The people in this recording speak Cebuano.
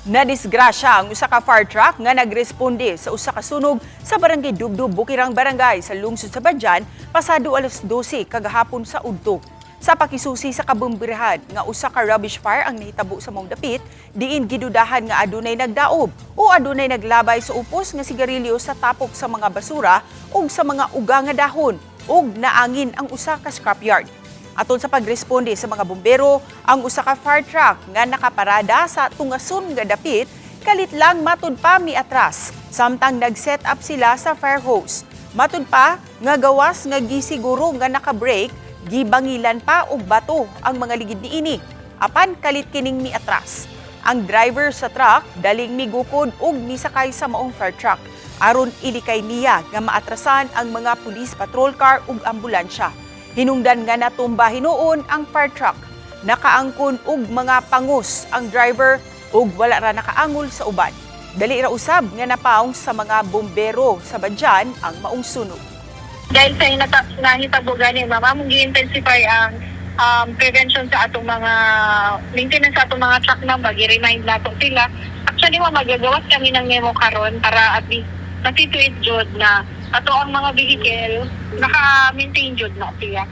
Nadisgrasya ang usa ka fire truck nga nagresponde sa usa ka sunog sa Barangay Dubdub, Bukirang Barangay sa lungsod sa Badian pasado alas 12 kagahapon sa udto. Sa pakisusi sa kabumbirahan nga usa ka rubbish fire ang nahitabo sa maong dapit, diin gidudahan nga adunay nagdaob o adunay naglabay sa upos nga sigarilyo sa tapok sa mga basura ug sa mga uga nga dahon ug naangin ang usa ka scrapyard. Atol sa pagresponde sa mga bumbero, ang usa ka fire truck nga nakaparada sa tungason nga dapit kalit lang matud pa miatras samtang nag-set up sila sa fire hose. Matud pa nga gawas nga gisiguro nga naka-brake, gibangilan pa og bato ang mga ligid niini. Apan kalit kining miatras. Ang driver sa truck daling migukod og misakay sa maong fire truck aron ilikay niya nga maatrasan ang mga police patrol car ug ambulansya. Hinungdan nga natumba hinuon ang fire truck. Nakaangkon og mga pangus ang driver ug wala ra nakaangol sa uban. Dali ra usab nga napaong sa mga bumbero sa Badian ang maong sunog. Dahil sa nahitabo gani, ma'am, among gi-intensify ang prevention sa atong mga maintenance sa atong mga truck, ma'am, gi-remind nato sila. Actually, ma'am, magagawas kami ng memo karon para at least na-situate jud na ato ang mga vehicle naka-maintain jud na siya.